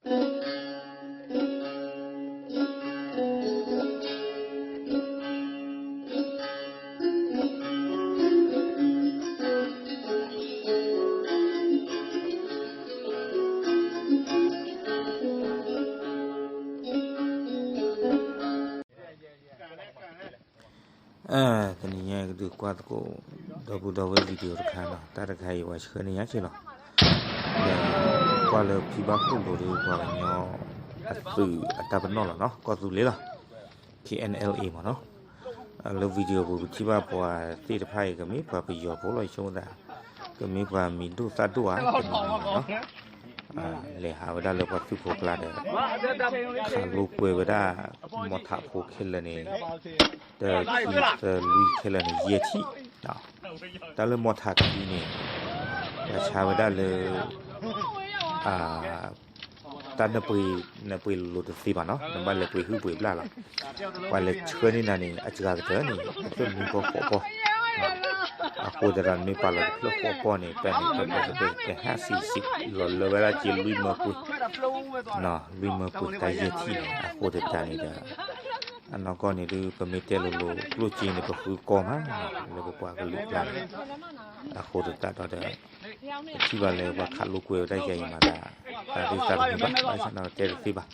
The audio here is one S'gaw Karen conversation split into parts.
တနံၤညါကဒုးကွၢ်သကိး ဒီပုၢ်ဒီဝဲၢ် video တခါနီၤ, တၢ်တခါအံၤပှၤဆှၢန့ၢ်ညါက့ၤလီၤ. ဒီးကွၢ်လၢဖံဘၣ်ခိၣ်လိၤဒီး ပှၤကညီအသုးအတၢ်ပနီၣ်လီၤနီၤ, ကီၢ်သူလ့ၤလီၤ, K N L A မ့ၢ်နီၤ. လၢ video ပူၤ ပထံၣ်ဘၣ်ပှၤသ့ၣ်တဖၣ်အံၤ ကမ့ၢ်ပှၤပယီၤဖိလီၤ ယဆိကမိၣ်သး, ကမ့ၢ်ပှၤမံၤဒိၣ်သၣ်ဒိၣ်ဧါ တမံၤမံၤမ့ၢ်နီၤ. လဲၤဟးဝဲဒၣ်လၢပှၤသုးဖိကျါဒီး ခးလိာ်ကွဲဝဲဒၣ် မီထးဖိခဲလၢာ်န့ၣ် တဆံသၢလွံၢ်ခဲလၢာ်န့ၣ် ယဲၢ်ထံၣ်, တၢ်လၢမီထးခံန့ၣ် ပှၤဆါဝဲဒၣ်လၢ တၢ်နပှ့ၤ နပှ့ၤလိၤလိၤတသ့ဘၣ်နီၤ, နဘၣ်လဲၤပှ့ၤဟုၣ်ပှ့ၤဘျၣ်လီၤ. ပှၤလဲၤဆှၢန့ၢ်နၤန့ၣ် အစှၤကတၢၢ်န့ၣ် အဖျၢၣ်နွံပီဃိးပီ, အဃိသတးဒီး နမ့ၢ်ပာ်လီၤတဖျၢၣ်ဃိးပီန့ၣ် ပှၤန့ၣ် ပှၤကပှ့ၤကဟဲစံးစံး လီၤလၢဝဲဒၣ်က့ၤလွံၢ်မၢပှ့ၤ, လွံၢ်မၢပှ့ၤတၢ်ယဲၢ်ထံၣ်န့ၣ် အဃိသတးန့ၣ်ဒီး အနီၢ်ကီၢ်န့ၣ်ဒုး ပမ့ၢ်တဲလိၤလိၤ ကျိၣ်စ့န့ၣ် ပဃုကီၢ်မး လၢပပှၤကလုာ်ကျါန့ၣ်, အဃိသတးဒီး ပထံၣ်ဘၣ်လၢပှၤခးလိာ်ကွဲဝဲဒၣ်ယဲၢ်အံၤမးဒီး တၢ်ဒုးသးတမုာ်ဘၣ် ဘၣ်ဆၣ်န့ၣ်တဲတသ့ဘၣ်,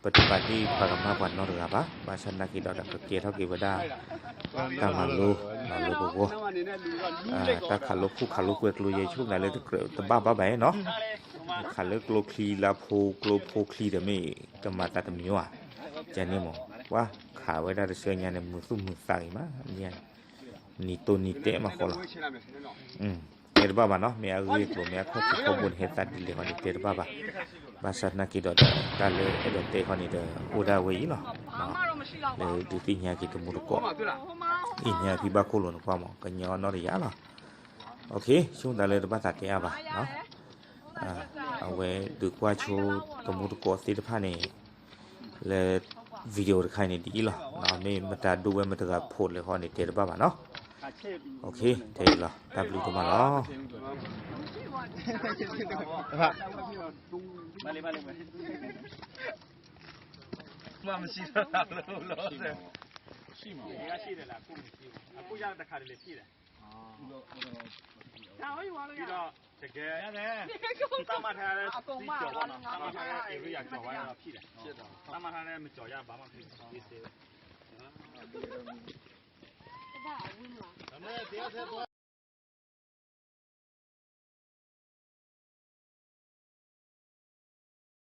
ပတပာ်တ့ၢ်ပှၤကမၤပှၤနီတဂၤဘၣ်, ဘၣ်ဆၣ်နာ်က့ဒီး ပကဲထီၣ်က့ၤဝဲဒၣ် တၢ်မၤလိလီၤလၢပဂီၢ်, တၢ်ခးလိာ်ခူၣ်ခးလိာ်ကွဲကျိယဲၢ်ဆိၣ်နၤလၢတကြၢးတဘၣ်ဘၣ်ဘၣ်နီၤ, ခးလၢကျိချံလၢဖိကျိဖိချံဒီးမ့ၢ် ကမၤသးတမံၤဘၣ်, ကန့ၣ်မ့ၢ် ပှၤခးဝဲဒၣ်တဆၢညါန့ၣ် မုာ်သူၣ်မုာ်သးဂ့ၤမး, နံၤတိၢ်နံၤတဲမးဃီလီၤ. တဲတဘၣ်ဘၣ်နီၤ, မ့ၢ်အဂ့ၢ်အကျိၤ မ့ၢ်အခီၣ်ထံးခီၣ်ဘိန့ၣ် ဟဲသးဒ်လဲၣ်ဃီန့ၣ် တဲတဘၣ်ဘၣ်, ဘၣ်ဆၣ်နာ်က့ဒီး တၢ်လၢအဲၣ်ဒိးတဲဃီန့ၣ်ဒီး အိၣ်ဒၣ်ဝဲအံၤလီၤ, လၢဒုးသ့ၣ်ညါက့ၤတမူတကိး, သ့ၣ်ညါဖံဘၣ်ခိၣ်လိၤန့ၣ်ကွၢ်မး ကညီနီတယၤလီၤ. ဆိကမိၣ်သးလၢတဘၣ်သးတဲအါဘၣ်, အဝဲဒုးကွၢ်ဆိတမူတကိးသ့ၣ်တဖၣ်န့ၣ် လၢ video တခါန့ၣ်ဒ်အံၤလီၤ, မ့ၢ်မတၤဒိဝဲမတဂၤဖိးလဲၣ်ဃီန့ၣ် တဲတဘၣ်ဘၣ်နီၤ, ထဲအံၤလီၤ တၢ်ဘျုးဒိၣ်မးလီၤ.